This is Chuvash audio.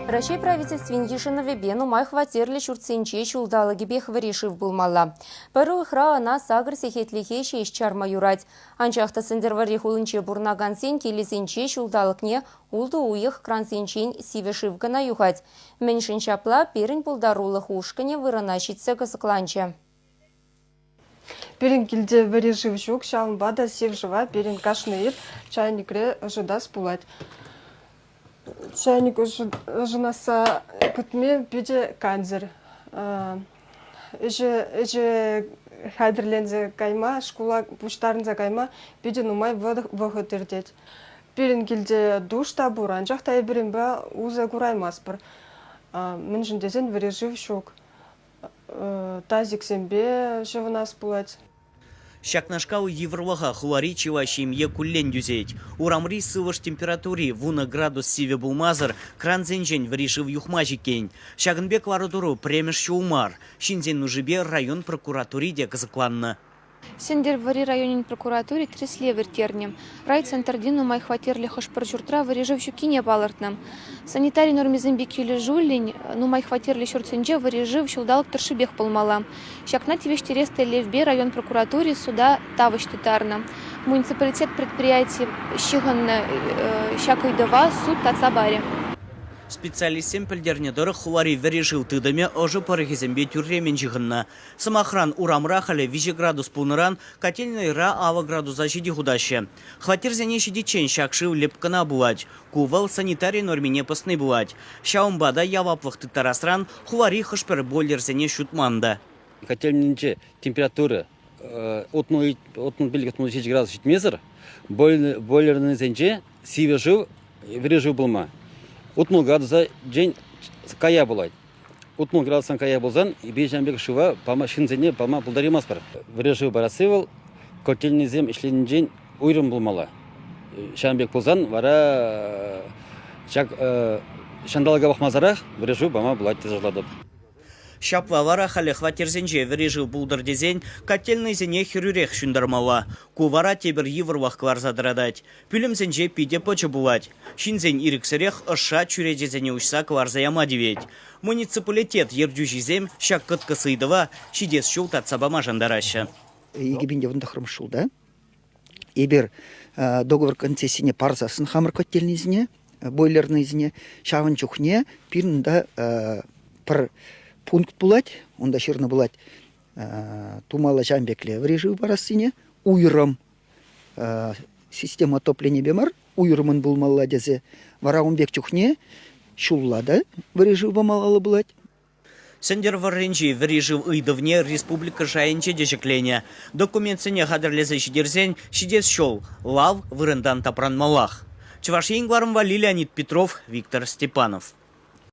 Раҫҫей Правительствин йышӑнӑвӗпе нумай хваттерлӗ ҫуртсенче ҫулталӑкӗпех вӗри шыв пулмалла. Пӗр уйӑхра ӑна сакӑр сехетлӗхе ҫеҫ чарма юрать. Анчах та Сӗнтӗрвӑрри хулинче пурӑнакансен килӗсенче ҫулталӑкне ултӑ уйӑх крансенчен сивӗ шыв кӑна юхать. Мӗншӗн ҫапла пирӗн пултарулӑх ушкӑнӗ вырӑна ҫитсе кӑсӑкланчӗ. Пирӗн килте вӗри шыв ҫук, ҫавӑнпа та сив шыва пирӗн кашни ир чайникре ӑшӑтас пулать. Чайник ӑшӑнасса кӗтме питӗ кансӗр. Ӗҫе, ӗҫе хатӗрленсе кайма, шкула пуҫтарӑнса кайма питӗ нумай вӑхӑт иртет. Пирӗн килте душ та пур, анчах та эпир унпа усӑ кураймастпӑр. Мӗншӗн тесен вӗри шыв ҫук. Тазиксемпе ҫӑвӑнас пулать. Ҫакнашкал йывӑрлӑха хулари чылай ҫемье куллен тӳсет. Урамри сывлӑш температури вунӑ градус сивӗ пулмасӑр крансенчен вӗри шыв юхмасть иккен. Ҫакӑн пек лару-тӑру пӗрремӗш ҫул мар. Ҫынсен нушипе район прокуратури те кӑсӑкланнӑ. Сӗнтӗрвӑрри районӗн прокуратури тӗрӗслев ирттернӗ. Райцентрти нумай хваттерлӗ хӑш-пӗр ҫуртра вӗри шыв ҫуккине палӑртнӑ. Санитари нормисемпе килӗшӳллӗн нумай хваттерлӗ ҫуртсенче вӗри шыв ҫулталӑк тӑршшӗпех пулмалла. Ҫакна тивӗҫтерес тӗллевпе район прокуратури суда тавӑҫ тыттарнӑ. Муниципалитет предприяти ҫыхӑннӑ ҫак ыйтӑва суд татса парӗ. Специалистсем пӗлтернӗ тӑрӑх, хулари вӗри шыв тытӑмӗ ӑшӑ пӑрӑхӗсемпе тӳрремӗн ҫыхӑннӑ. Сӑмахран, урамра халӗ 3 градус пулнӑран котельнӑйра 50 градуса ҫити хутаҫҫӗ. Хваттерсене ҫитиччен ҫак шыв лӗп кӑна пулать. Ку вӑл санитари нормине пӑсни пулать. Ҫавӑнпа та яваплӑх тыттарасран хулари хӑш-пӗр бойлерсене ҫутман та. Котельнинче температура 65-67 градус ҫитмесӗр бойлернӑйсенче сивӗ шыв, вӗри шыв пулма 60 градуса кая пулать. 60 градустан кая пулсан эпир ҫавӑн пек шыва пама ҫынсене пама пултараймастпӑр. Вӗри шыв парасси вӑл котельнӑйсем ӗҫленинчен уйрӑм пулмалла. Ҫавӑн пек пулсан вара ҫак ҫанталӑка пӑхмасӑрах вӗри шыв пама пулать тесе шутлатӑп. Ҫапла вара халӗ хваттерсенче вӗри шыв пултӑр тесен котельнӑйсене хӗрӳрех ҫунтармалла. Ку вара тепӗр йывӑрлӑх кӑларса тӑратать. Пӳлӗмсенче питӗ пӑчӑ пулать. Ҫынсен ирӗксӗрех ӑшша чӳречесене уҫса кӑларса яма тивет. Муниципалитет ертӳҫисем ҫак кӑткӑс ыйтӑва ҫитес ҫул татса пама шантараҫҫӗ. 2019 ҫулта эпир договор концессине парсассӑн хамӑр котельнӑйсене, бойлернӑйсене, ҫавӑн чухне пирӗн унта пӗр пункт пулать, унта ҫырнӑ пулать тумалла ҫавӑн пекле вӗри шыв парассине, уйрӑм система отопленипе мар, уйрӑмӑн пулмалла тесе. Вара ун пек чухне ҫулла та вӗри шыв памалла пулать. Сӗнтӗрвӑрринчи вӗри шыв ыйтӑвне республика шайӗнче те ҫӗкленӗ. Документсене хатӗрлесе ҫитерсен ҫитес ҫул лав вырӑнтан тапранмаллах. Чӑваш Ен кӑларӑмпа Леонид Петров, Виктор Степанов.